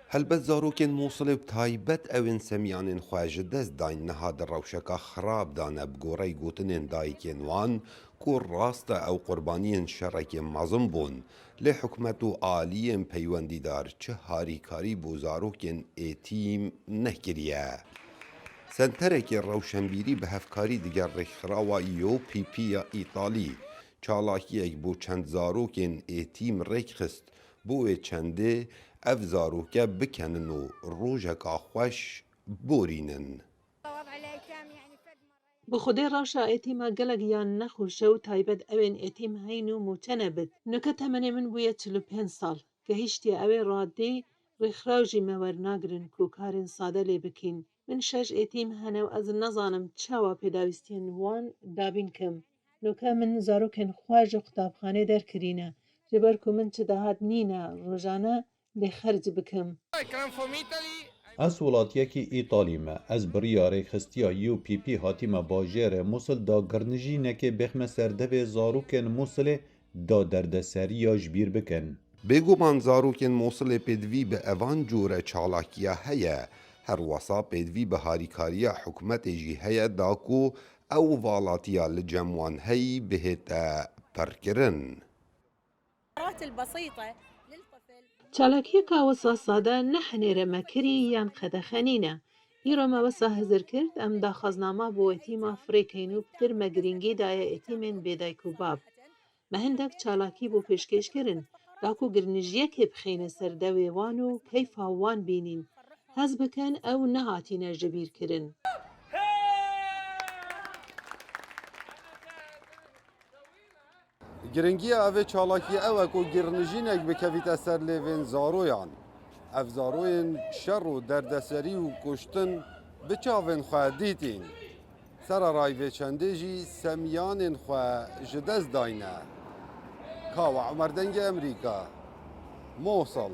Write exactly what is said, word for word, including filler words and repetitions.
Helbet zarokên Mosilê bi taybet ew ên semiyanên xwe ji dest dayîn niha di rewşeka xirab de ne, bi goreyî gotinên dayikên wan ku rast e ew qurbaniyên şerekê mezin bûn, lê hikûmet û aliyên peywendîdar çi harîkarî bo zarokên êtîm nekiriye. Senterekê rewşenbîrî bi hevkarî digel rêkxirawa U P P ya Îtalî çalakiyek bo çend zarokên êtîm rêk xist. Bo wê çendê ev zaroke bikenin û rojeka xweş borînin. Bi xwedê rewşa êtîma gelek yan nexweş e û taybet ew ên êtîm heyn û mûçe nebit. Nuke temenê min bûye çil û pênc sal. Gehîştiye ewê radê rêkxiraw jî me wernagirin ku karên sade lê bikîn. Min şeş êtîm hene û ez nazanim çawa pêdawîstiyên wan dabîn kim. Nuke min zarokên xwe ji qutabxanê derkirîne, ji ber ku min çi dahat nîne rojane lê xerc bikim. Ez welatiyekî Îtalî me. Ez bi riya rêkxistiya U P P hatîme bajêrê Musil da girnijînekê bêxme ser devê zarokên Musilê da derdeseriya ji bîr bikin. Bêguman zarokên Mosilê pêdivî bi evan cûre çalakiya heye. Her wesa pêdivî bi harîkariya hikûmetê jî heye da ku ew valatiya li cem wan heyî bihête perkirin. Çalakiyeka wisa sade ne henêre mekirî yan qedexe nîne. Îro me wisa hizir kir, em daxwaznama bo etîma firêkeyn û pitir me girîngî daye etîmên bêdayk û bab. Me hindek çalakî bo pêşkêş kirin, da ku girnijiyekê bixeyne ser dewê wan û keyfa wan bînîn. Hez bikin ew nehatîne jibîrkirin. Giringiya evê çalakî ew e ku girnijînek bikevîte ser lêvên zaroyan. Ev zaroyên şer û derdeserî û kuştin bi çavên xwe dîtîn. Sererayî vê çendê jî semiyanên xwe ji dest dayne. Kawa Emer Dengê Emerîka, Mosil.